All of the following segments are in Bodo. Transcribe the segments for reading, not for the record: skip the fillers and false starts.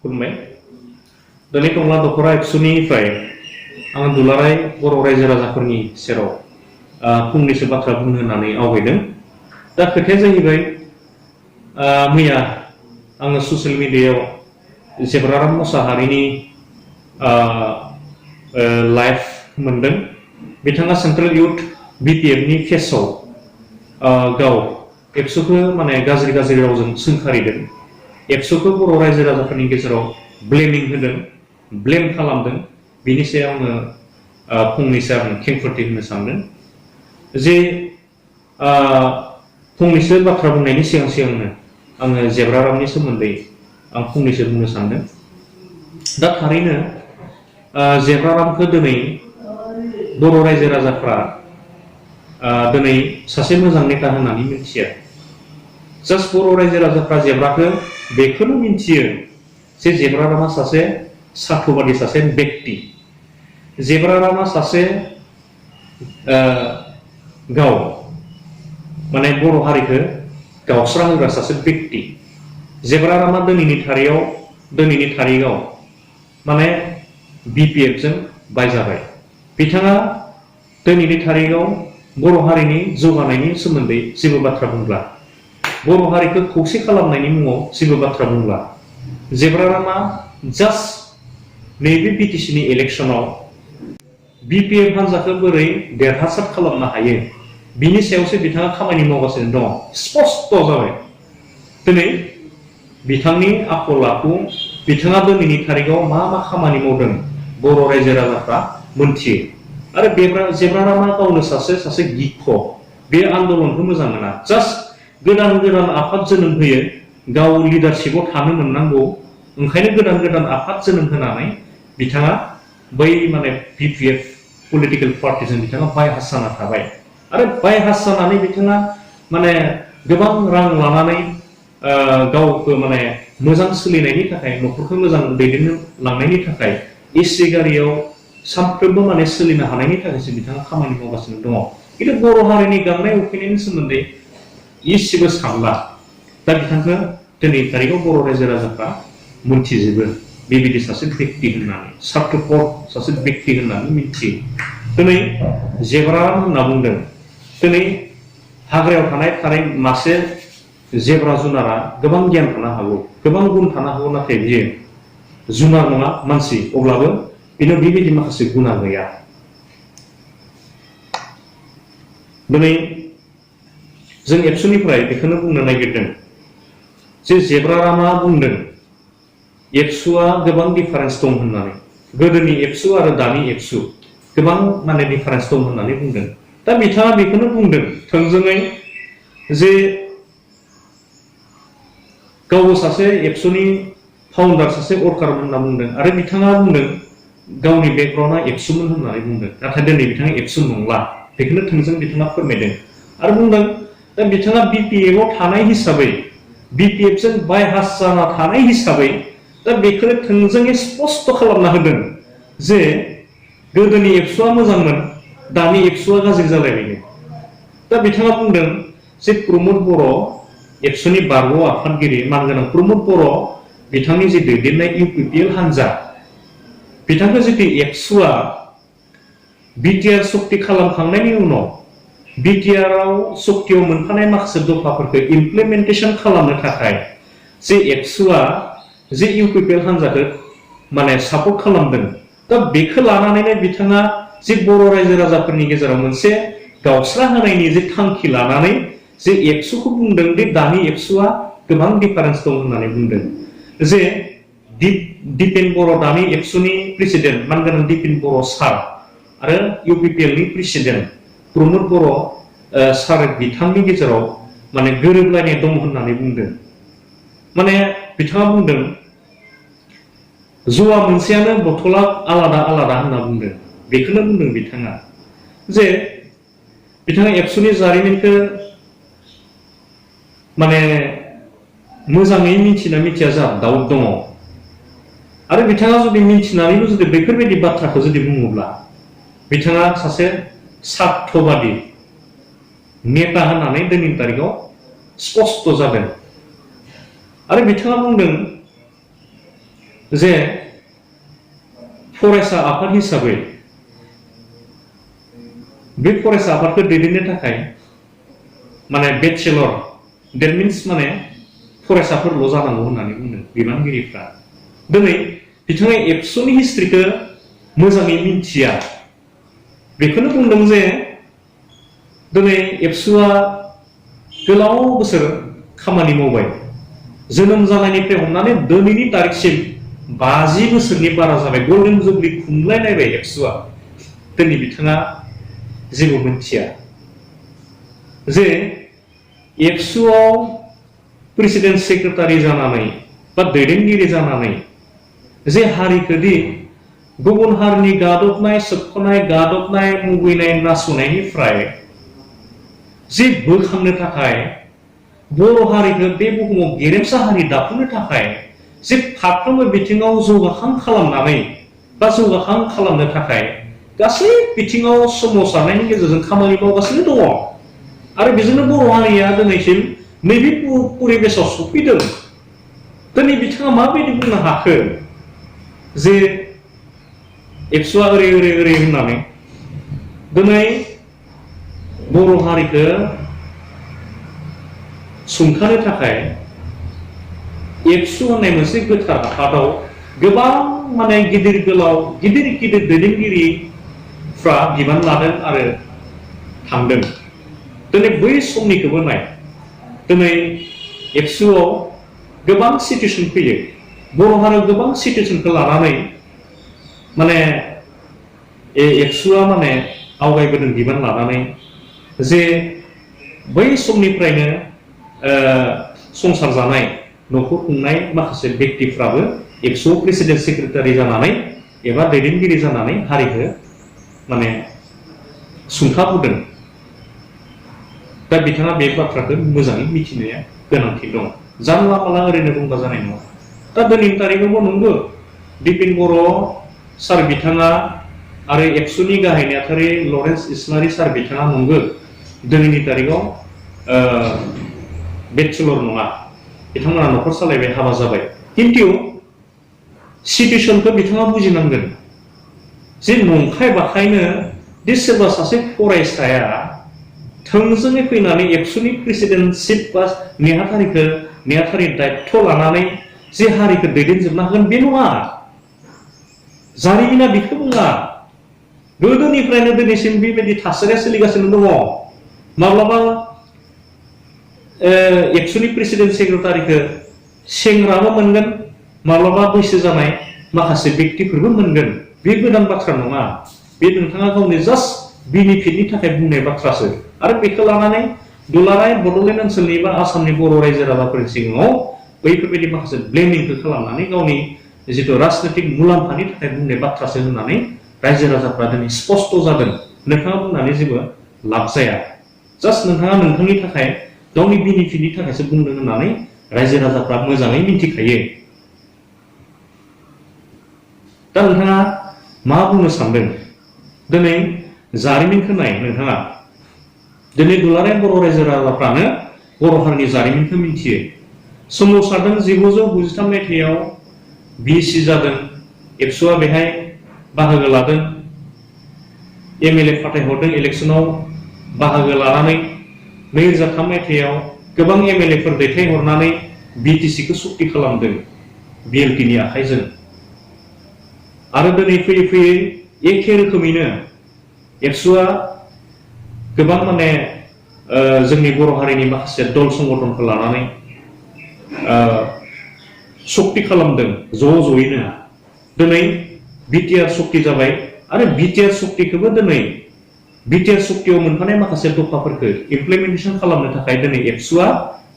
खुलुमबाय दिनै टंला दख'रा एबसुनिफ्राय आं दुलाराय बर' रायजो राजाफोरनि सेराव फंनैसो बाथ्रा बुंनो होननानै आवगायदों। दा खोथाया जाहैबाय मैया आङो ससियेल मिडियायाव जेब्राराम मोसाहारिनि लाइभ मोनदों। बिथाङा सेन्ट्रेल इउथ बिपिएफनि केसआव गाव एबसुखौ माने गाज्रि रावजों सोंखारिदों। एबसुखौ बर' रायजो राजाफोरनि गेजेराव ब्लेमिं होदों, ब्लेम खालामदों। बिनि सायाव आङो फंनैसो आं खेंफोरथि होनो सानदों जे फंनैसो बाथ्रा बुंनायनि सिगांनो आङो जेब्रारामनि सोमोन्दै आं फंनैसो बुंनो सानदों। दा थारैनो जेब्रारामखौ दिनै बर' रायजो राजाफ्रा दिनै सासे मोजां नेता होननानै मिथिया। जास्ट बर' रायजो राजाफ्रा जेब्राखौ बेखौनो मिथियो जे जेब्रारामा सासे सार्थबादि सासे बेक्ति। जेब्रारामा सासे गाव माने बर' हारिखौ गावस्रा होग्रा सासे बेक्ति। जेब्रारामा दिनैनि थारिखआव माने बिपिएफजों बायजाबाय। बिथाङा दिनैनि थारिखआव बर' हारिनि जौगानायनि सोमोन्दै जेबो बाथ्रा बुंला, बर' हारिखौ खौसे खालामनायनि मुङाव जेबो बाथ्रा बुंला। जेब्रारामा जास्ट नैबे बिटिसिनि इलेक्सनाव बिपिएफ हान्जाखौ बोरै देरहासार खालामनो हायो बिनि सायावसो बिथाङा खामानि मावगासिनो दङ। स्पष्ट जाबाय दिनै बिथांनि आखल आखु, बिथाङा दिनैनि थारिखआव मा खामानि मावदों बर' रायजो राजाफ्रा मोनथियो। आरो जेब्रारामा गावनो सासे गिख' बे आन्दलनखौ मोजां मोना। जास्ट गोदान आफाद जोनोम होयो, गाव लिडारशिपआव थानो मोननांगौ, ओंखायनो गोदान आफाद जोनोम होनानै बिथाङा बै माने बिपिएफ पलिटिकेल पार्टिजों बिथाङा बायहास जाना थाबाय। आरो बायहास जानानै बिथाङा माने गोबां रां लानानै गावखौ माने मोजां सोलिनायनि थाखाय, न'खरखौ मोजां दैदेनलांनायनि थाखाय एसि गारियाव सानफ्रोमबो माने सोलिनो हानायनि थाखायसो बिथाङा खामानि मावगासिनो दङ। खिन्थु बर' हारिनि गांनाय उखैनायनि सोमोन्दै इसेबो सानला। दा बिथांखौ दिनैनि थारिखआव बर' रायजो राजाफ्रा मोनथिजोबो बेबायदि सासे बेक्ति होननानै, सार्थपर सासे बेक्ति होननानै मिथियो। दिनै जेब्राराम होनना बुंदों, दिनै हाग्रायाव थानाय मासे जेब्रा जुनारा गोबां गियान थानो हागौ, गोबां गुन थानो हागौ, नाथाय बियो जुनार नङा मानसि, अब्लाबो बेनाव बेबायदि माखासे गुना गैया। दिनै जों एबसुनिफ्राय बेखौनो बुंनो नागिरदों जे जेब्रारामा बुंदों एबसुआ गोबां डिफारेन्स दं होननानै। गोदोनि एबसु आरो दानि एबसु गोबां माने डिफारेन्स दं होननानै बुंदों। दा बिथाङा बेखौनो बुंदों थोंजोङै जे गावबो सासे एबसुनि फाउन्डार, सासे अर्कारमोन होनना बुंदों। आरो बिथाङा बुंदों गावनि बेकग्राउन्डआ एबसुमोन होननानै बुंदों, नाथाय दिनै बिथाङा एबसु नंला, बेखौनो थोंजों बिथाङा फोरमायदों। आरो बुंदों दा बिथाङा बिपिएफआव थानाय हिसाबै, बिपिएफजों बायहास जाना थानाय हिसाबै दा बेखौनो थोंजोङै स्पष्ट खालामना होदों जे गोदोनि एबसुआ मोजांमोन, दानि एबसुआ गाज्रि जालायबाय। दा बिथाङा बुंदों जे प्रमद बर' एबसुनि बारग' आफादगिरि मानगोनां प्रमद बर' बिथांनि जे दैदेननाय इउपिपिएल हान्जा, बिथांखौ जुदि एबसुआ बिटिआर सक्ति खालामखांनायनि उनाव बिटिआरआव सक्तियाव मोनफानाय माखासे दफाफोरखौ इमप्लिमेन्टेसन खालामनो थाखाय जे एबसुआ जे इउपिपिएल हान्जाखौ माने सापर्ट खालामदों, दा बेखौ लानानैनो बिथाङा जे बर' रायजो राजाफोरनि गेजेराव मोनसे गावस्रा होनायनि जे थांखि लानानै जे एबसुखौ बुंदों दि दानि एबसुआ गोबां डिफारेन्स दं होननानै बुंदों। जे दिपेन बर' दानि एबसुनि प्रेसिडेन्ट मानगोनां दिपेन बर' सार आरो इउपिपिएलनि प्रेसिडेन्ट प्रमद बर' सार बिथांनि गेजेराव माने गोरोबलायनाय दं होननानै बुंदों। माने बिथाङा बुंदों जौआ मोनसेयानो, बथला आलादा होनना बुंदों। बेखौनो बुंदों बिथाङा जे बिथाङा एबसुनि जारिमिनखौ माने मोजाङै मिथिना मिथिया जा दाउट दङ। आरो बिथाङा जुदि मिथिनानैबो जुदि बेफोरबायदि बाथ्राखौ जुदि बुङोब्ला बिथाङा सासे सार्थबादि नेता होननानै दिनैनि तारिखआव स्पष्ट जादों। आरो बिथाङा बुंदों जे फरायसा आफाद हिसाबै बे फरायसा आफादखौ दैदेननो थाखाय माने बेचेलर डेट मिन्स माने फरायसाफोरल' जानांगौ होननानै बुंदों बिबानगिरिफ्रा। दिनै बिथाङा एबसुनि हिस्ट्रिखौ मोजाङै मिन्थिया बेखौनो बुंदों जे दिनै एबसुआ गोलाव बोसोर खामानि मावबाय जोनोम जानायनिफ्राय हमनानै दिनैनि तारिखसिम 50 बोसोरनि बारा जाबाय गल्डेन जुबलि खुंलायलायबाय एबसुआ। दिनै बिथाङा जेबो मिथिया जे एबसुआव प्रेसिडेन्ट सेक्रेटारि जानानै बा दैदेनगिरि जानानै जे हारिखौदि गुबुन हारिनि गादबनाय सोबख'नाय गादबनाय मुगैनाय नासयनायनिफ्राय जे बोखांनो थाखाय बर' हारिखौ बे बुहुमाव गेरेमसा हारि दाफुंनो थाखाय जे फारफ्रोमबो बिथिङाव जौगाखां खालामनानै बा जौगाखां खालामनो थाखाय गासै बिथिङाव सोमावसारनायनि गेजेरजों खामानि मावगासिनो दङ आरो बेजोंनो बर' हारिया दिनैसिम नैबे परिबेसाव सफैदों। दिनै बिथाङा माबायदि बुंनो हाखो जे एबसुआ ओरै ओरै ओरै होननानै दिनै बर' हारिखौ सुंथानो थाखाय एबसु होननाय मोनसे गोथार आफादाव गोबां माने गिदिर गोलाव गिदिर गिदिर दैदेनगिरिफ्रा बिबान लादों आरो थांदों। दिनै बै समनिखौबो नाय दिनै एबसुआव गोबां सिटुएसन फैयो बर' हारियाव गोबां सिटुएसनखौ लानानै माने एबसुआ माने आवगायबोदों बिबान लानानै जे बै समनिफ्रायनो संसार जानाय न'खर खुंनाय माखासे व्यक्तिफ्राबो एबसुआव प्रेसिडेन्ट सेक्रेटारि जानानै एबा दैदेनगिरि जानानै हारिखौ माने सुंथाबोदों। दा बिथाङा बे बाथ्राखौ मोजाङै मिथिनाया गोनांथि दं जानला माला ओरैनो बुंबा जानाय नङा। दा दिनैनि तारिखावबो नंगौ दिपेन बर' सार बिथाङा आरो एबसुनि गाहाय नेहाथारि लरेन्स इस्लारि सार बिथाङा नंगौ दिनैनि तारिखाव बेचेलर नङा बिथांमोना न'खर सालायबाय हाबा जाबाय किन्तु सिटुएसनखौ बिथाङा बुजिनांगोन जे नंखाय बाखायनो दि सोरबा सासे फरायसाया थोंजोङै फैनानै एबसुनि प्रेसिडेन्टशिप बा नेहाथारि दायित्व लानानै जे हारिखौ दैदेनजोबना होगोन बे नङा। जारिमिना बेखौ बुङा। गोदोनिफ्रायनो दिनैसिम बेबायदि थासारिया सोलिगासिनो दङ। माब्लाबा एबसुनि प्रेसिडेन्ट सेक्रेटारिखौ सेंग्राबो मोनगोन माब्लाबा बैसो जानाय माखासे व्यक्तिफोरबो मोनगोन बे गोदान बाथ्रा नङा। बे नोंथाङा गावनि जास्ट बेनिफिटनि थाखाय बुंनाय बाथ्रासो आरो बेखौ लानानै दुलाराय बड'लेण्ड ओनसोलनि बा आसामनि बर' रायजो राजाफोरनि सिगाङाव बैफोरबायदि माखासे ब्लेमिंखौ खालामनानै गावनि जिथु राजनैतिक मुलाम्फानि थाखाय बुंनाय बाथ्रासो होननानै रायजो राजाफ्रा दिनै स्पष्ट जादों। नोंथाङा बुंनानै जेबो लाब जाया जास्ट नोंथाङा नोंथांनि थाखाय गावनि बेनिफिटनि थाखायसो बुंदों होननानै रायजो राजाफ्रा मोजाङै मिन्थिखायो। दा नोंथाङा मा बुंनो सानदों दिनै जारिमिनखौ नाय नोंथाङा दिनै दुलाराय बर' रायजो राजाफ्रानो बर' हारिनि जारिमिनखौ मिन्थियो। सोमावसारदों 1993 मायथाइयाव बिएसि जादों एबसुआ बेहाय बाहागो लादों एमएलए फाथायहरदों इलेक्सनाव बाहागो लानानै 2003 मायथाइयाव गोबां एमएलएफोर दैथायहरनानै बिटिसिखौ सुक्ति खालामदों बिएलटिनि आखाइजों आरो दिनै फैयै फैयै एखे रोखोमैनो एबसुआ गोबां माने जोंनि बर' हारिनि माखासे दल संगठनखौ लानानै सक्ति खालामदों ज'यैनो दिनै बिटिआर सक्ति जाबाय आरो बिटिआर सक्तिखौबो दिनै बिटिआर सक्तियाव मोनफानाय माखासे दफाफोरखौ इमप्लिमेन्टेसन खालामनो थाखाय दिनै एबसुआ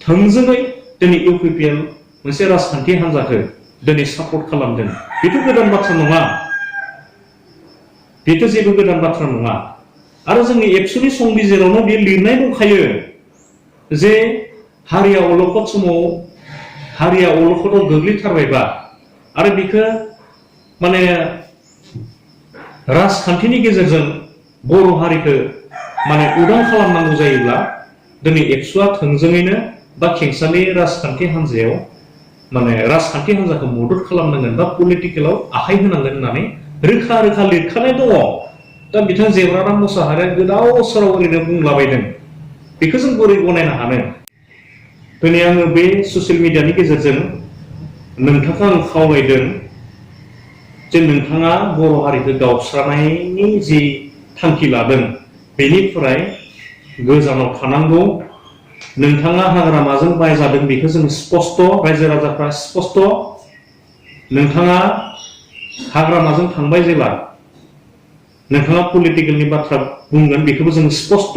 थोंजोङै दिनै इउपिपिएल मोनसे राजखान्थि हान्जाखौ दिनै सापर्ट खालामदों। बेथ' गोदान बाथ्रा नङा बेथ' जेबो गोदान बाथ्रा नङा आरो जोंनि एबसुनि संबिजिरावनो बे लिरनाय दंखायो जे हारिया अलखदाव गोग्लैथारबायबा आरो बेखौ माने राजखान्थिनि गेजेरजों बर' हारिखौ माने उदां खालामनांगौ जायोब्ला दिनै एबसुआ थोंजोङैनो बा खेंसालि राजखान्थि हान्जायाव माने राजखान्थि हान्जाखौ मदद खालामनांगोन बा पलिटिकेलाव आखाइ होनांगोन होननानै रोखा रोखा लिरखानाय दङ। दा बिथां जेब्राराम मुसाहारिया गोदाव सोराव ओरैनो बुंलाबायदों, बेखौ जों बोरै गनायनो हानो? दिनै आङो बे ससियेल मिडियानि गेजेरजों नोंथांखौ आं खावलायदों जे नोंथाङा बर' हारिखौ गावस्रानायनि जि थांखि लादों बेनिफ्राय गोजानाव थानांगौ। नोंथाङा हाग्रामाजों बायजादों बेखौ जों स्पष्ट, रायजो राजाफ्रा स्पष्ट। नोंथाङा हाग्रामाजों थांबाय जेब्ला नोंथाङा पलिटिकेलनि बाथ्रा बुंगोन बेखौबो जों स्पष्ट।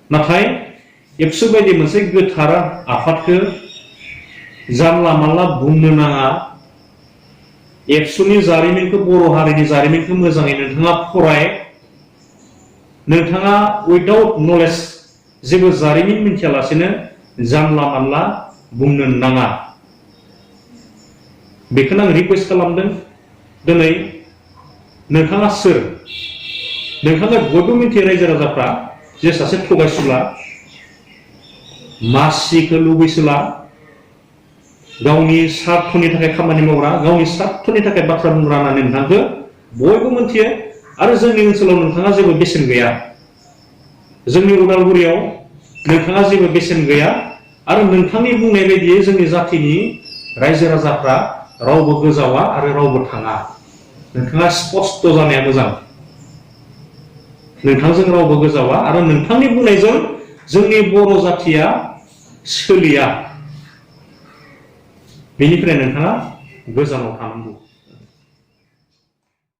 नाथाय एबसु बायदि मोनसे गोथार आफादखौ जानला मानला बुंनो नाङा। एबसुनि जारिमिनखौ, बर' हारिनि जारिमिनखौ मोजाङै नोंथाङा फराय। नोंथाङा उइदाउट नलेज, जेबो जारिमिन मिथियालासेनो जानला मानला बुंनो नाङा। बेखौनो आं रिकुवेस्ट खालामदों। दिनै नोंथाङा सोर? नोंथाङा बयबो मिथियो रायजो राजाफ्रा जे सासे थगायसुला, मासिखौ लुबैसुला, गावनि स्वार्थनि थाखाय खामानि मावग्रा, गावनि स्वार्थनि थाखाय बाथ्रा बुंग्रा होननानै नोंथांखौ बयबो मिथियो। आरो जोंनि ओनसोलाव नोंथाङा जेबो बेसेन गैया। जोंनि उदालगुरियाव नोंथाङा जेबो बेसेन गैया। आरो नोंथांनि बुंनाय बायदियै जोंनि जाथिनि रायजो राजाफ्रा रावबो गोजावा आरो रावबो थाङा। नोंथाङा स्पष्ट जानाया मोजां। नोंथांजों रावबो गोजावा आरो नोंथांनि बुंनायजों जोंनि बर' जाथिया सोलिया। बेनिफ्राय नोंथाङा गोजानाव थानांगौ।